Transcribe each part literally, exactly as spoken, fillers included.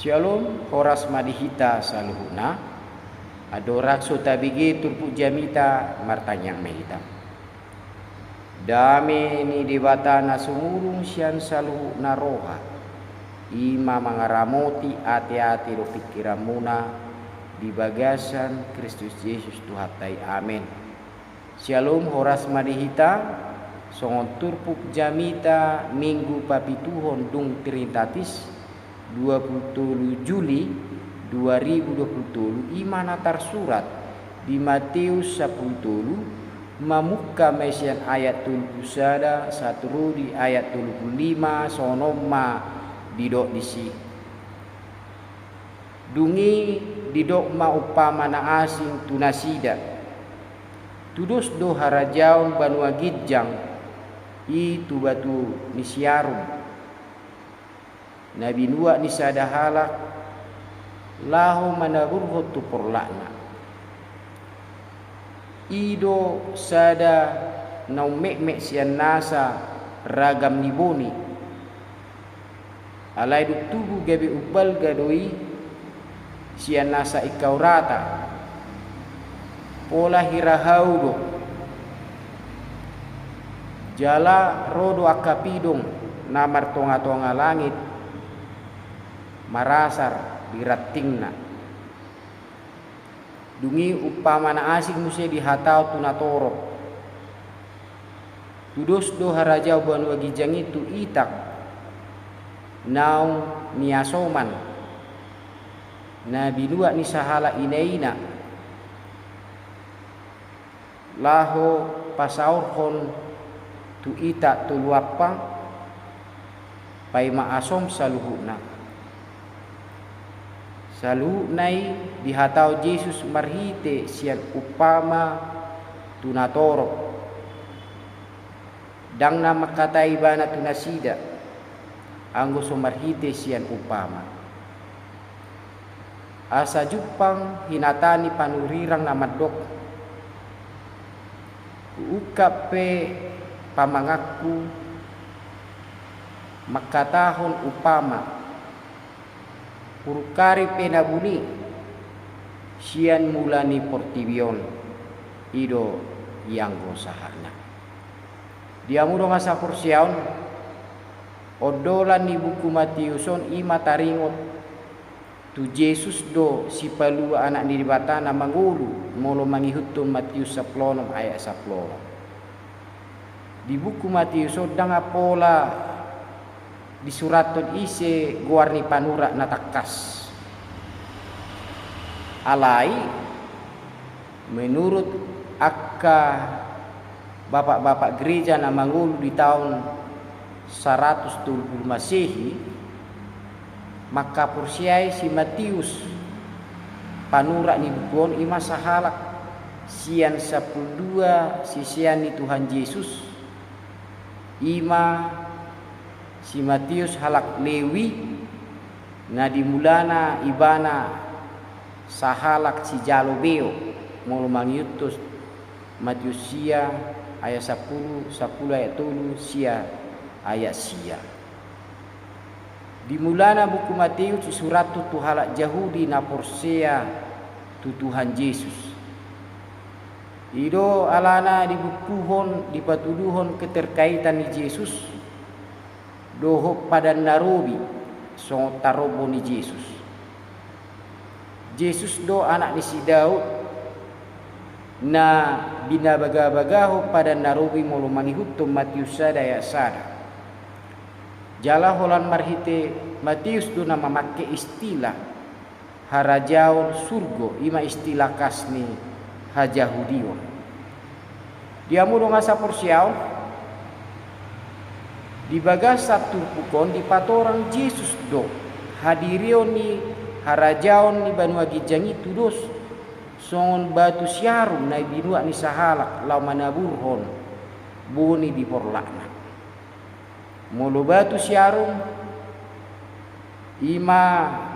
Syalom, horas ma di hita saluhutna. Andorang so tabege turpuk jamita, martangiang ma hita. Dame ni Debata na sumurung sian saluhutna roha, i ma mangaramoti ateate dohot pingkiranmuna di bagasan Kristus Jesus Tuhanta i. Amen. Syalom, horas ma di hita. Songon turpuk jamita Minggu papituhon dung Trinitatis, dua pulu tolu Juli dua ribu dua pulu tolu, i ma na tarsurat di Mateus sampulu tolu, mamungka ma i sian ayat tolu pulu sada sahat ro di ayat tolu pulu lima. Songon on ma didok disi. Dung i didok ma umpama na asing tu nasida. Tudos do harajaon banua ginjang i tu batu ni siarum, na binuat ni sada halak laho manaburhon tu porlakna. I do sada na ummetmet sian nasa ragam ni boni. Alai dung tubu gabe umbalga do i sian nasa ingkau rata, pola hira hau do. Jala ro do angka pidong na martongatonga langit marasar di rantingna. Dung i umpama na asing muse dihatahon tu natorop. Tudos do harajaon banua ginjang i tu itak naung niasoman, na binuat ni sahalak inaina, laho pasaorhon tu itak tolu ampang, paima asom saluhutna. Saluhutna i dihatahon Jesus marhite sian umpama tu natorop. Ndang na mangkatai Ibana tu nasida, anggo so marhite sian umpama. Asa jumpang hinata ni panurirang na mandok, huungkap pe pamanganku mangkatahon umpama, hurungkari pe na buni sian mula ni portibi on. I do ianggo sahatna. Di hamu dongan saporseaon, ondolan ni buku Mateus on i ma taringot tu Jesus do Sipalua Anak ni Debata na mangolu, molo mangihuthon Mateus sampulu onom ayat sampulu onom. Di buku Mateus on ndang pola disurathon ise goar ni panurat na tangkas. Alai, menurut angka bapak-bapak gereja na mangolu di taon saratus tolu pulu Masehi, mangkaporseai si Mateus, panurat ni buku on, i ma sahalak sian sampulu dua sisean ni Tuhan Jesus, i ma si Mateus halak Lewi, na di mulana ibana sahalak sijalo beo, molo mangihuthon Mateus sia ayat sampulu, sampulu ayat tolu sia ayat sia. Di mulana buku Mateus disurathon tu halak Jahudi na porsea tu Tuhan Jesus. I do alana dibukuhon, dipatuduhon keterkaitan ni Jesus dohot padan na robi songon tarombo ni Jesus. Jesus do anak ni si Daud na binabagabagahon padan na robi, molo mangihuthon Mateus sada ayat sada. Jala holan marhite Mateus do na mamangke istilah harajaon surgo, i ma istilah khas ni hajahudion. Di hamu dongan saporseaon, di bagasan turpuk on dipatorang Jesus do hadirion ni harajaon ni banua ginjang i tudos songon batu siarum na binuat ni sahalak laho manaburhon boni di porlakna. Molo batu siarum, i ma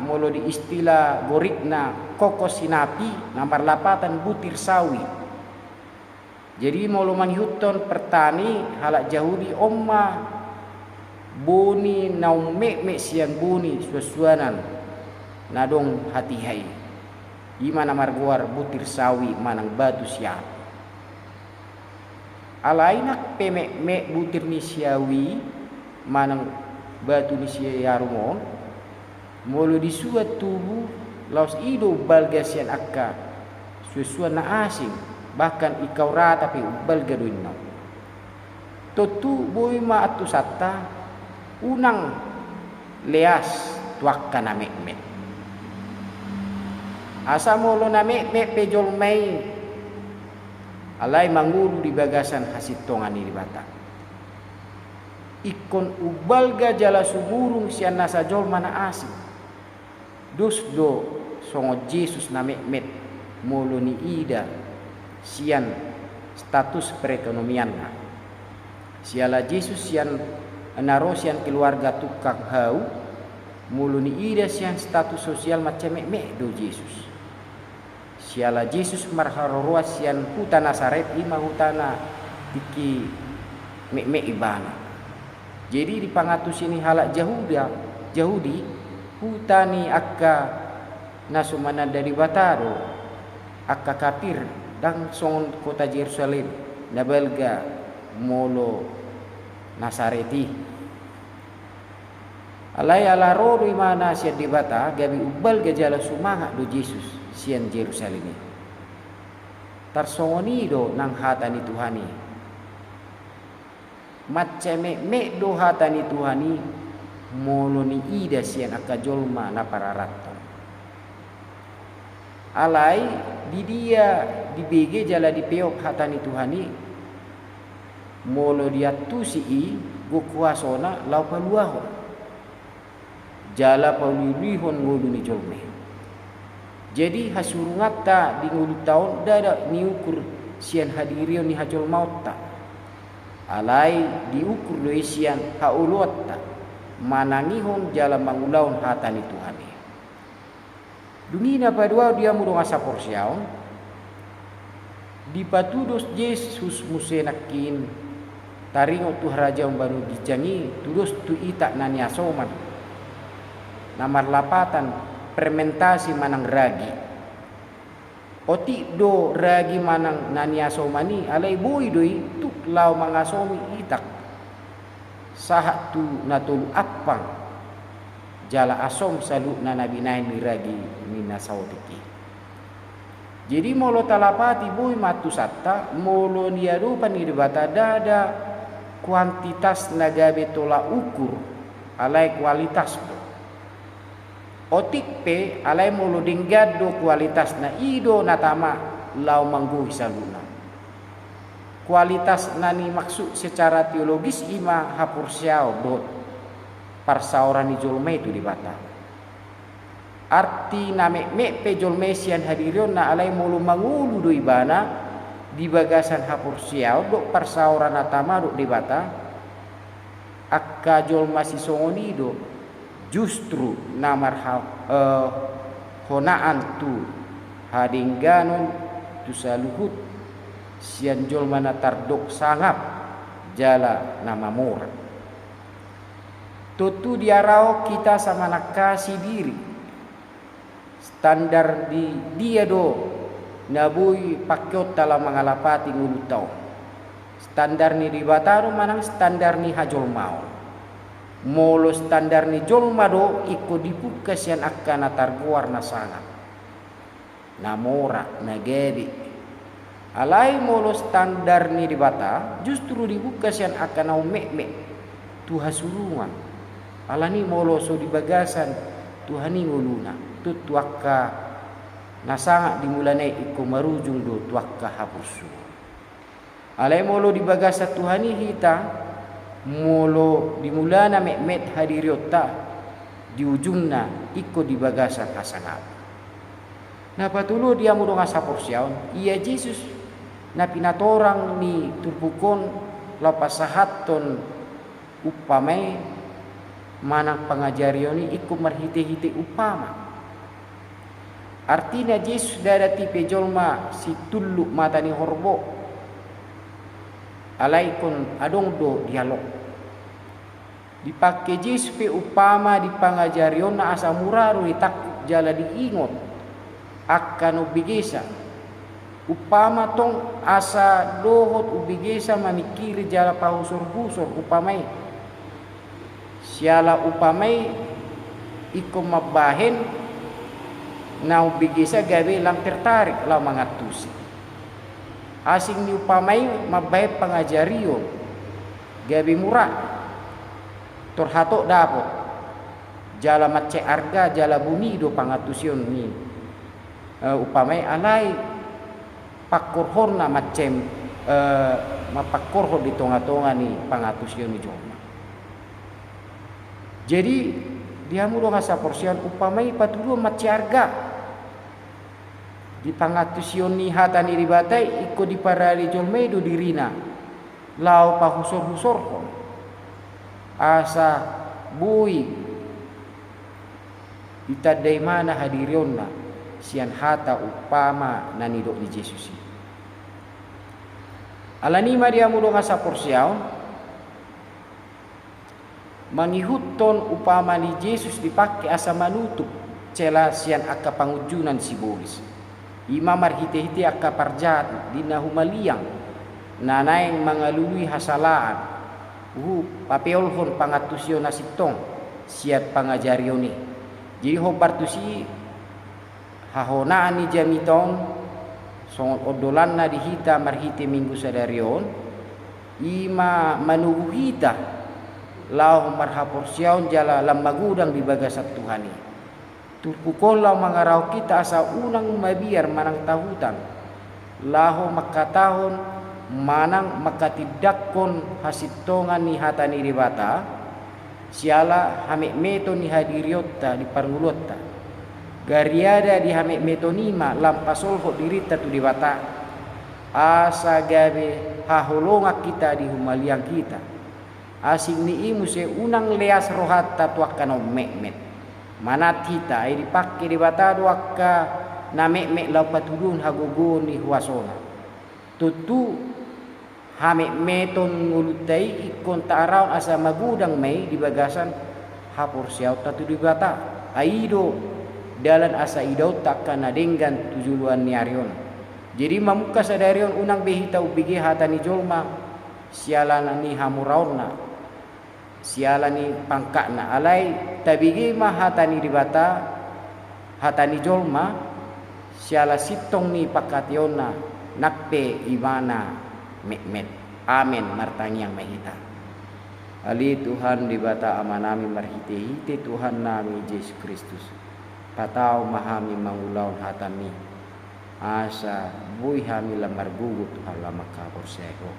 molo di istilah Gorikna kokos sinapi, na marlapatan butir sawi. Jadi molo mangihuthon pertani halak Jahudi, on ma boni na ummetmet sian boni suansuanan. na adong hatiha i, i ma na margoar butir sawi manang batu siaru. Alai nang pe metmet butir ni siawi manang batu ni siaru on, molo disuan tubu, laos i do umbalga sian angka suansuan na asing, bahkan ingkau rata pe umbalga do inna on. Tontu boi ma antusanta, unang leas tu angka na metmet. Asa molo na metmet pe jolma i, alai mangolu di bagasan hasintongan ni Debata, ingkon umbalga jala sumurung sian nasa jolma na asing. Dos do songon Jesus na metmet molo niida sian status perekonomianna. Siala Jesus sian na ro sian keluarga tukang hau, molo niida sian status sosial mansai metmet do Jesus. Siala Jesus marharoroan sian huta Nasaret, i ma huta na tingki metmet ibana. Jadi di pangantusi ni halak Jahuda, Jahudi, huta ni angka na so mananda Debata do angka kapir, ndang songon kota Jerusalem na balga molo Nasaret i. Alai ala ro do ibana sian Debata, gabe umbalga jala sumangat do Jesus sian Jerusalem i. Tarsongon i do nang hata ni Tuhan i. Mansai metmet do hata ni Tuhan i molo niida sian angka jolma na pararathon. Alai di dia dibege jala dipeop hata ni Tuhan i, molo diantusi i, gok huasona laho paluahon jala pauliulihon ngolu ni jolma i. Jadi hasurunganta di ngolunta on ndada niukur sian hadirion ni hajolmaonta, alai diukur do i sian haoloanta manangihon jala mangulahon hata ni Tuhan i. Dung i na paduahon di hamu dongan saporseaon, dipatudos Jesus muse nangkin taringot tu harajaon banua ginjang i, tudos tu itak na niasoman, na marlapatan fermentasi manang ragi. Otik do ragi manang na niasoman i, alai boi do i tuk laho mangasomi itak sahat tu na tolu ampang, jala asom saluhutna na binahen ni ragi ni na saotik i. Jadi molo talapati, boi ma antusanta, molo niadopan ni Debata ndada kuantitas na gabe tolak ukur, alai kualitas do. Otik pe, alai molo denggan do kualitasna, i do na tama laho manggohi saluhutna. Kualitas na nimaksud secara teologis i ma haporseaon dohot parsaoran ni jolma i tu Debata. Arti na metmet pe jolma i sian hadirionna, alai molo mangolu do ibana di bagasan haporseaon dohot parsaoran na tama dohot Debata, angka jolma sisongon i do justru na marha-, eh, honaan tu hadengganon tu saluhut sian jolma na tardok sangap jala na mamora. Tontu diarahon hita samanangkasi diri. Standar ni dia do na boi pakeonta laho mangalapati ngolunta on? Standar ni Debata do manang standar ni hajolmaon? Molo standar ni jolma do, ingkon dipungka sian angka na targoar na sangap, na mora, na gabe. Alai molo standar ni Debata justru dipungka sian angka na ummetmet tu hasurungan. Alani molo so di bagasan Tuhan i ngoluna, tontu angka na sangap di mulana i ingkon marujung do tu angka haporsuon. Alai molo di bagasan Tuhan i hita, molo di mulana metmet hadirionta, di ujungna ingkon di bagasan hasangapon. Na patoluhon di hamu dongan saporseaon, ia Jesus na pinatorang ni turpuk on laho pasahathon umpama i manang pangajarion i ingkon marhitehite umpama. Artina Jesus ndada tipe jolma situlluk mata ni horbo, alai ingkon adong do dialog. Dipangke Jesus pe umpama di pangajarionna asa mura do ditangkup jala diingot angka na umbegesa. Umpama tong asa dohot umbegesa mamingkiri jala pahusorhusor umpama i. Siala umpama i ingkon mambahen na umbegesa gabe lam tertarik laho mangantusi. Asing ni umpama i mambahen pangajarion gabe mura, tor hatop dapot, jala mansai arga jala buni do pangantusion ni, eh, umpama i alai pangkorhonna mansai, eh, mapangkorhon di tongatonga ni pangantusion ni jolma. Jadi, di hamu dongan saporseaon, umpama i patuduhon mansai arga di pangantusion ni hata ni Debata i, ingkon diparade jolma i do dirina laho pahusorhusorhon asa boi ditanda imana hadirionna sian hata umpama na nidok ni Jesus i. Alani i ma di hamu dongan saporseaon, mangihuthon umpama ni Jesus dipangke asa manutup cela sian angka pangunjunan sibolis. I ma marhitehite angka parjahat di na humaliang na naeng mangalului hasalaan, huhut papeolhon pangantusion na sintong sian pangajarion i. Jadi hombar tusi, hahonaan ni jamita on songon ondolanna di hita marhite Minggu sadari on, i ma manogu hita laho marhaporseaon jala lam magodang di bagasan Tuhan i. Turpuk on laho mangarahon hita asa unang mabiar manang tahutan laho mangkatahon manang mangkatindangkon hasintongan ni hata ni Debata, siala hametmeton ni hadirionta di parngoluonta. Gariada di hametmeton i ma lam pasolhot dirinta tu Debata, asa gabe haholongan hita di humaliang hita. Asing ni i muse unang leas rohanta tu angka na ummetmet. Manat hita, ai dipangke Debata do angka na metmet laho patuduhon hagogoon ni huasona. Tontu hametmeton ngolunta i ingkon taarahon asa magodang ma i di bagasan haporseaonta tu Debata. Ai i do dalan asa idaonta angka na denggan tu joloan ni ari on. Jadi mamungka sadari on unang be hita umbege hata ni jolma siala ni hamoraonna, siala ni pangkatna, alai tabege ma hata ni Debata, hata ni jolma, siala sintong ni pangkataonna, nang pe ibana metmet. Amen. Martangiang ma hita. Ale Tuhan Debata Amanami, marhitehite Tuhannami Jesus Kristus, patau ma hami mangulahon hataMi, asa boi hami lam margogo tu halak na mangkaporseai Ho.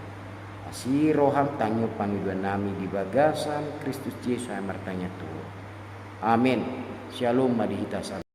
Asi rohaM, tangihon pangidoannami di bagasan Kristus Jesus hami martangiang tu Ho. Amen. Syalom ma di hita saluhutna.